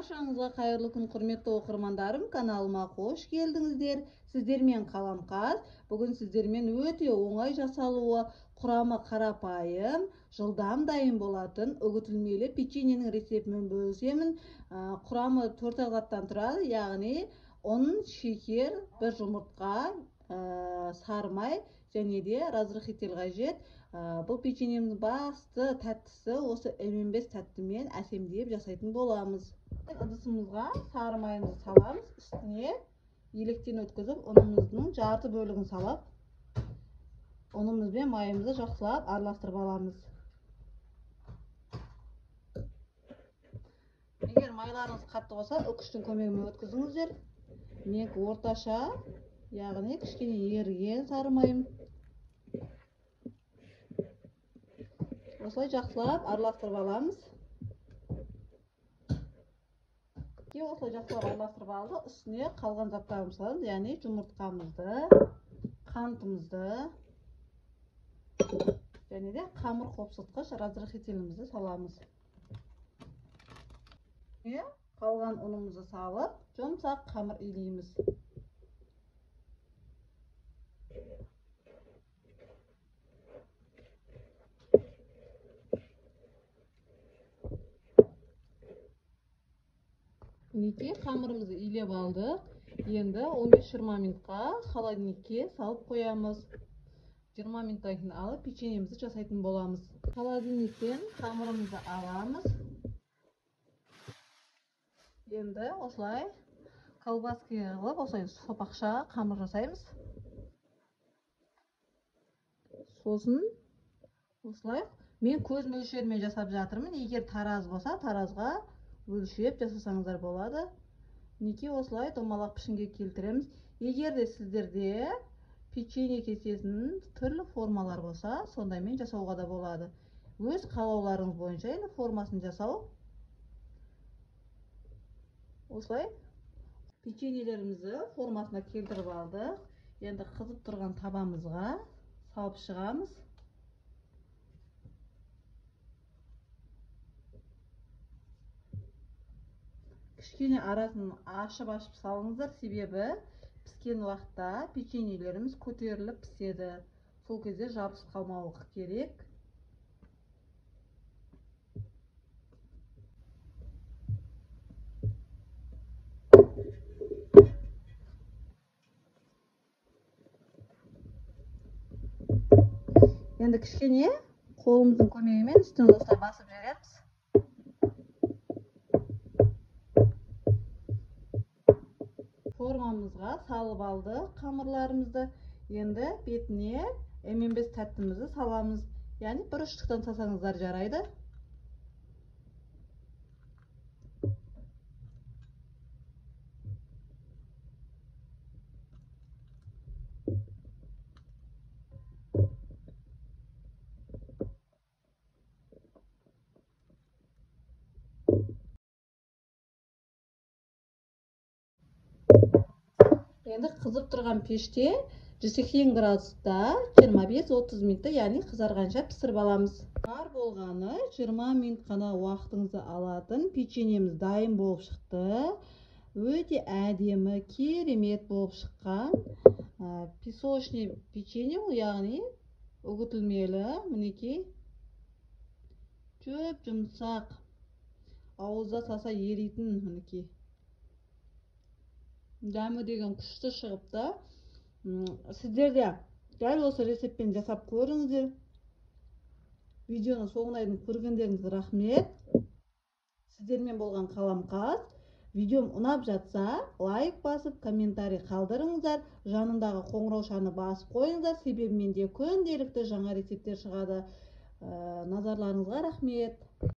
Баршаңызға қайырлы күн, құрметті оқырмандарым, каналыма қош келдіңіздер. Сіздермен Қаламқас. Бүгін сіздермен өте оңай жасалуы, құрамы қарапайым, жылдам дайын болатын үгітілмелі печеньенің рецептімен бөлісемін. Құрамы 4 заттан тұрады, яғни ұн, шекер, бір жұмыртқа, сары май және де разрыхитель қажет. Бұл печеньеміздің басты тәттісі осы M5 тәттімен әсемдеп жасайтын боламыз. Ыдысымызға сары майымызды саламыз, үстіне електен өткізіп ұнымыздың жарты бөлігін салып, ұнымыз бен майымызды жақсылап араластырып аламыз. Егер майларыңыз қатты болса, үкіштің көмегімен өткізіңіздер. Менікі орташа, яғни кішкене еріген сары майым. Осылай жақсылап араластырып аламыз. Осылай жақсылап араластырып алдық. Үстіне қалған заттарымызды саламыз, яғни жұмыртқамызды, қантымызды және де қамыр қопсытқыш разрыхителімізді саламыз. Қалған ұнымызды салып, жұмсақ қамыр илейміз. Мінекей қамырымызды илеп алдық. Енді 15-20 минутқа холодильникке салып қоямыз. 20 минуттан кейін алып печеньемізді жасайтын боламыз. Холодильниктен қамырымызды аламыз. Енді осылай колбаски қылып, осылай сопақша қамыр жасаймыз. Сосын осылай мен көз мөлшерімен жасап жатырмын. Егер тараз болса, таразға өлшеп жасасаңыздар болады. Мінекей осылай домалақ пішінге келтіреміз. Егер де сіздерде печенье кесесінің түрлі формалар болса, сондаймен жасауға да болады. Өз қалауларыңыз бойынша енді формасын жасау. Осылай печеньелерімізді формасына келтіріп алдық. Енді қызып тұрған табамызға салып шығамыз. Кішкене арасын ашып-ашып салыңыздар, себебі піскен уақытта печеньелеріміз көтеріліп піседі. Сол кезде жабысып қалмауы керек. Енді кішкене қолымыздың көмегімен үстін осылай басып жібереміз. Формамызға салып алдық қамырларымызды. Енді бетіне M5 тәттімізді саламыз. Яғни бір ұштықтан салсаңыздар жарайды. Енді қызып тұрған пеште 180 градуста 25-30 минутта, яғни қызарғанша пісіріп аламыз. Бар болғаны 20 минут қана уақытыңызды алатын печеньеміз дайын болып шықты. Өте әдемі, керемет болып шыққан. Песочный печенье ол, яғни үгітілмелі, мінекей. Жөп жұмсақ, ауызда салса еритін, мінекей. Дәмі деген күшті шығыпты. Сіздер де дәл осы рецептпен жасап көріңіздер. Видеоны соңына дейін көргендеріңізге рахмет. Сіздермен болған Қаламқас. Видеом ұнап жатса, лайк басып, комментарий қалдырыңыздар. Жанындағы қоңыраушаны басып қойыңыздар. Себебі менде күнделікті жаңа рецепттер шығады. Назарларыңызға рахмет.